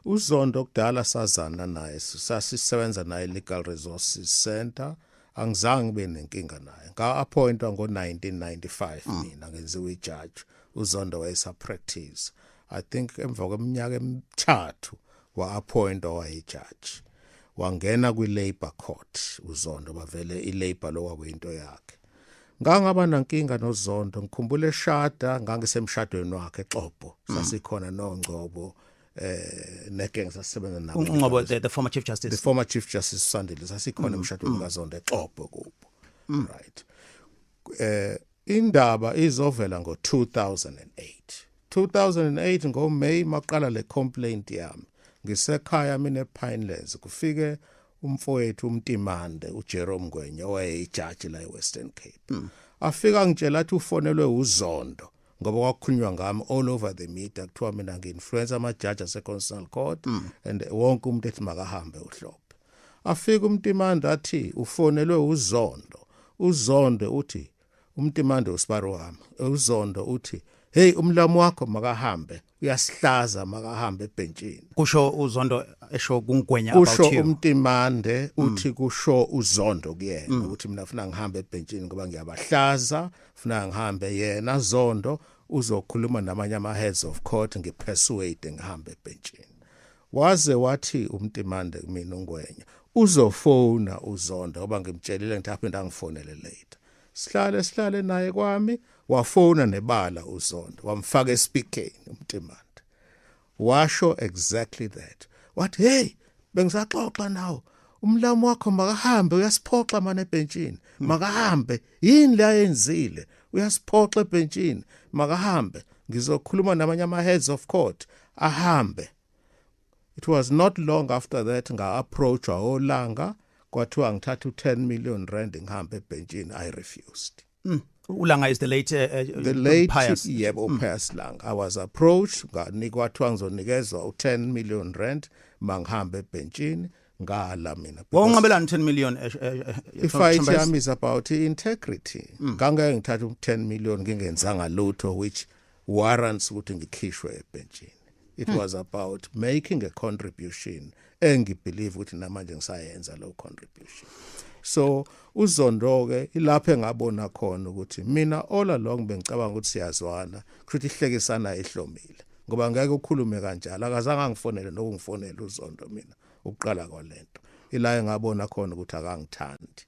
UZondo kudala sazana naye, sasisebenza naye Legal Resources Center. Angizange ngibe nenkinga naye. Nga-appointwa ngo-1995 mina, ngenziwa ijaji. UZondo wayesa practice. I think emva kweminyaka emithathu wa-appointwa wayijaji, wangena kwi-labor court uZondo. Bavele i-labor lokwakuyinto yakhe. Ngangaba nankinga noZondo. Ngikhumbula eshada, ngangisemshadweni wakhe eXobho, sasikhona noNgcobo negenge sasisebenza nabo. uNgcobo, the former chief justice. The former Chief Justice Sandile. Sasikhona emshadweni kaZondo eXobho kubo, right? Indaba izovela ngo2008, 2008 ngoMay, maqala le complaint yami. Ngisekhaya mina ePinelands, kufike umfowethu uMtimande, uJerome Ngwenya, owayeyijaji la eWestern Cape. Afika ngitshela athi ufonelwe uZondo ngoba kwakukhulunywa ngami all over the media, kuthiwa mina ngi-influence amajaji ase-Constitutional Court and wonke umuntu ethi makahambe uHlophe. Afika uMtimande athi ufonelwe uZondo. UZondo uthi, uMtimande usibaro wami, uZondo uthi, "Hey, umlamu wakho makahambe, uyasihlaza, makahambe ebhentshini." Kusho uZondo esho kuNgwenya Kusho about you? uMtimande uthi kusho uZondo kuyena ukuthi mina ufuna ngihambe ebhentshini ngoba ngiyabahlaza, ufuna ngihambe. Yena Zondo uzokhuluma namanye ama heads of court, ngipersuade ngihambe ebhentshini. Waze wathi uMtimande kumina, uNgwenya uzofona uZondo, ngoba ngimtshelile ngithi aphinda angifonele later. Sihlale sihlale naye kwami, wafona nebala uZondo, wamfaka espeakeni uMtimande, washo exactly that. Wathi, "Hey, bengisaxoxa nawo umlamu wakho, makahambe, uyasiphoxa manje ebhentshini, makahambe. Yini la yenzile? Uyasiphoxa ebhentshini, makahambe. Ngizokhuluma namanye ama heads of court, ahambe." It was not long after that nga-approachwa oLanga, kwathiwa ngithatha u10 million rand ngihambe ebhentshini. I refused. uLanga is the late The late Pius. Yebo, Pius Langa. I was approached, nganikwa, kwathiwa ngizonikezwa u10 million rand mangihambe ebhentshini. Ngala mina because Wawunqabelani 10 million? Ifight Thombez? yami is about integrity. Ngangeke ngithathe u10 million ngingenzanga lutho which warrants ukuthi ngikhishwe ebhentshini. It was about making a contribution engibelieve ukuthi namanje ngisayenza lo contribution. So uZondo ke ilapho engabona khona ukuthi mina all along bengicabanga ukuthi siyazwana, kusho ihlekisana ehlomile, ngoba ngeke ukhulume kanjalo. Akazange angifonele nokungifonela uZondo mina ukuqala kwalento. Ila engabona khona ukuthi akangithandi.